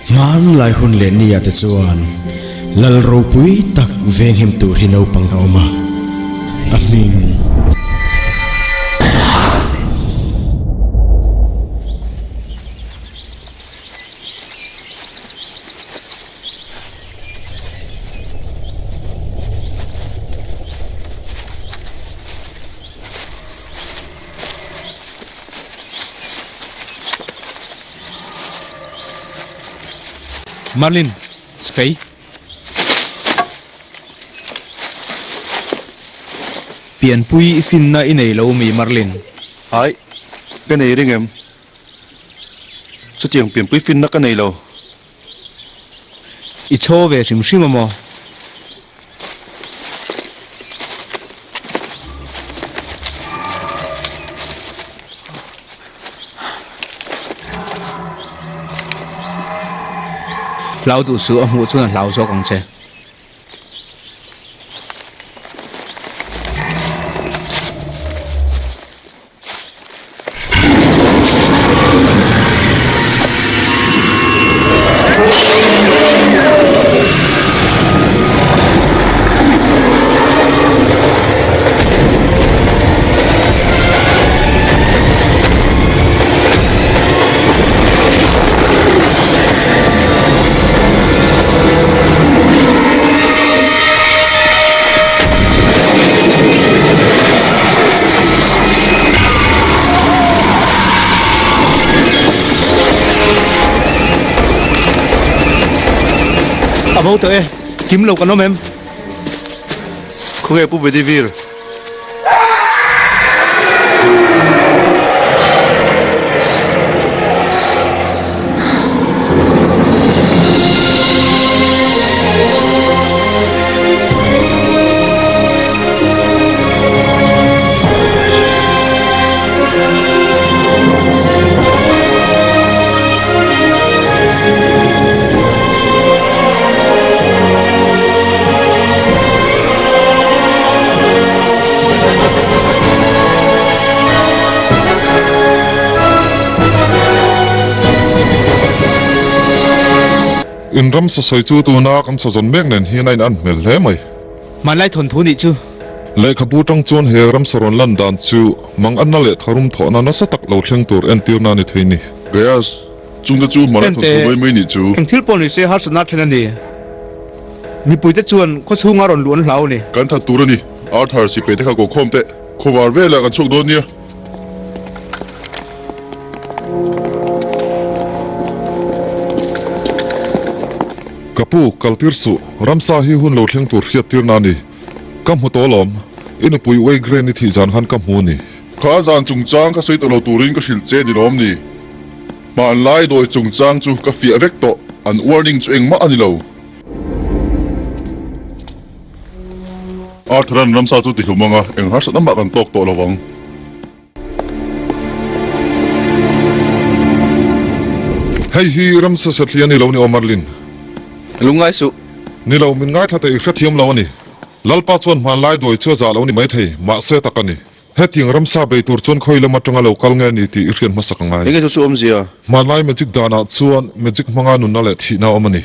Hmanlai hun leh nia te chuan Lal ropui tak venghim tur hi naupang a awm a, a hming. Marlin, Sfei. Pianpui i finna i nei lo mi Marlin? Aih, ka nei ring em? Chutiang pianpui finna ka nei lo. I chhaw ve hrim hrim a maw? Hlau duh suh a hmuh chuan a hlau zawk ang che. A bo tawh e, kim lo kan awm em? Khawnge Pu Bedivir? In ram sasawi chu tuna kan sazawn mek nen hian a in an hmel hle mai. Hmanlai thawnthu nih chu. Lehkhabu tang chuan he ramsa rawn lan dan chu manganna leh tharum thawhna nasa tak lo thleng tur entirna a ni thei ni. Gaius, Chungte chu hmanlai thawnthu mai mai nih chu. Eng thil pawh ni se harsatna a thlen a ni. Mipuite chuan khawchhunga rawn luh an hlau a ni. Kan that tur a ni. Arthur sipai te kha ko khawm teh. Khawvar velah kan chhuak dawn nia. Ka pu, kaltir suh. Ramsa hi hun lo thleng tur hriattirna a ni. Ka hmu tawh alawm. I nupui Wei Grain i thih zan khan ka hmu a ni. Kha zan chungchang ka sawi tawh lo turin ka hrilh che ni lawm ni? Hmanlai dawi chungchang chu ka fiah vek tawh, an warning chu engmah a ni lo. Arthur-a'n ramsa chu tihlum anga eng harsatna mah kan tawk tawh lo vang. Hei hi ramsa satli a ni lo ni aw Marlin. Lungngai suh. Ni lo, min ngaithla teh i hrethiam lo a ni. Lalpa chuan hmanlai dawi chu a zah lo ni maithei, mahse tak a ni. Hetiang ramsa bei tur chuan khawi lam atanga lo kal nge ni tih i hriat hmasak a ngai. Enge chu chu awmzia? Hmanlai magic danah chuan magic hmanga nunna leh thihna a awm a ni.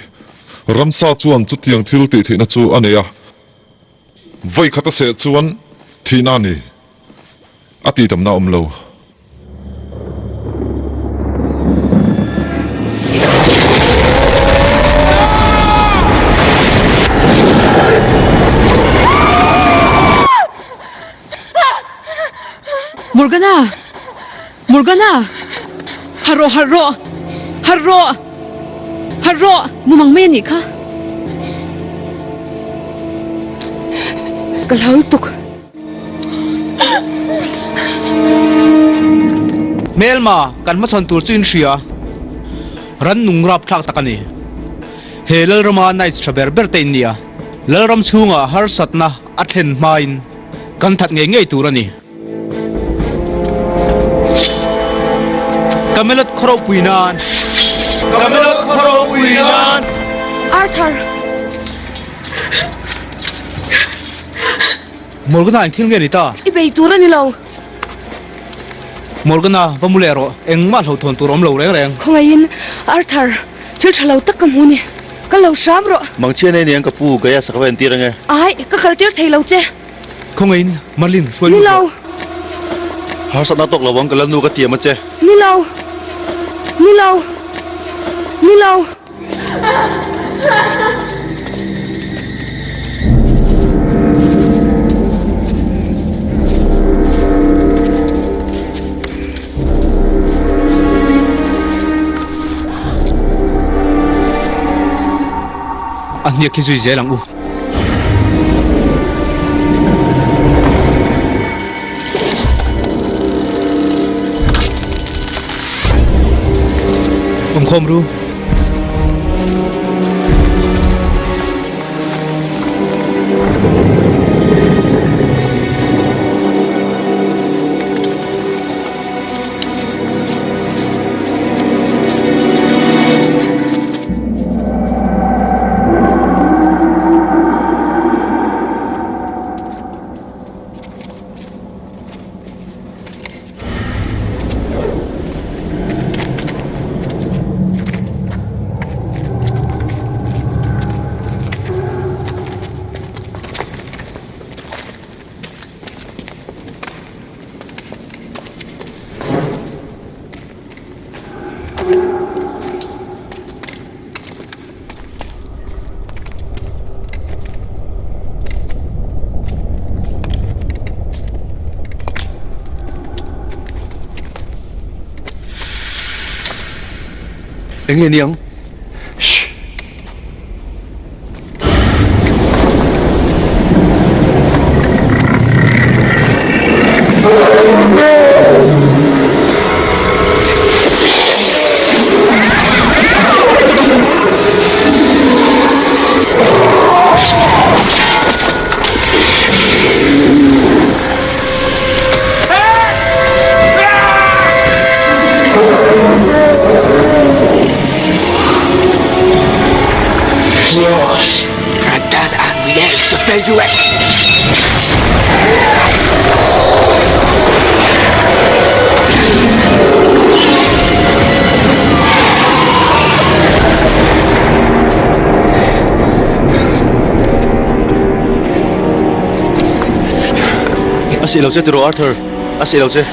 Ramsa chuan chutiang thil tih theihna chu a nei a, vawi khat a seh chuan thihna a ni. A tihdamna a awm lo. Morgana! Morgana! Harh rawh, harh rawh! Harh rawh! Harh rawh! Mumang mai a nih kha. Ka hlau lutuk. Hmelma kan hmachhawn tur chu in hria. Rannung rapthlak tak a ni. He Lalrama Knights tha ber ber te in nia. Lalram chhungah harsatna a thlen hmain kan that ngei ngei tur a ni. Camelot khaw ropui nan! Camelot khaw ropui nan! Arthur! Morgana eng thil nge ni ta? I bei tur a ni lo. Morgana, va mu leh rawh. Engmah hlauhthawn tur awm lo reng reng. Khawngaihin, Arthur! Thil tha lo tak ka hmu ni. Ka lo hram rawh. Mangchhia nei niang ka pu, Gaius a ka va entir ange. Ai, ka kal tir thei lo che. Khawngaihin Merlin hruai lut rawh. Ni lo. Harsatna tawk lo ang ka lalnu ka tiam a che. Ni lo. Ni lo. Ni lo. A hniak hi zui zel ang u. Awmkhawm ru. Eng nge niang? Shh. A seh lo che tiraw Arthur, a seh lo che.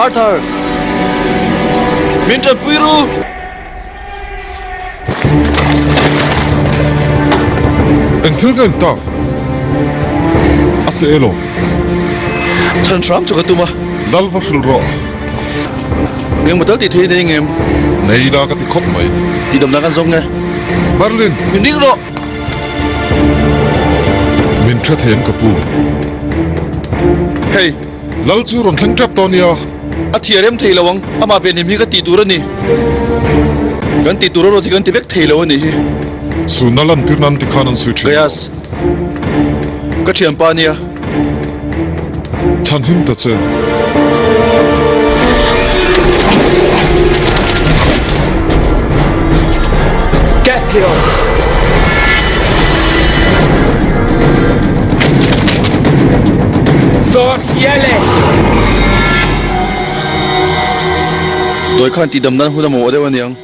Arthur! Min tanpui ru! Eng thil ka en tak? A seh elo? Chhan hram chu ka tum a. Lal va hrilh rawh. Engmaw tal tih thei nei ngem? Nei la ka ti khawp mai. Tihdamna kan zawng nge? Merlin! Min ring rawh! Min hre thei ang ka pu. Hei! Lal chu rawn thleng tep tawh nia. A thia rem thei lo ang, amah venhim hi ka tih tur a ni. Kan tih tur erawh hi kan ti vek thei lo a nih hi. Sunna lantir nan ti khan an sawi thin. Gaius, ka thianpa nia. Chhan him ta che. Dawi khan tihdam nan hun a mamawh deuh aniang.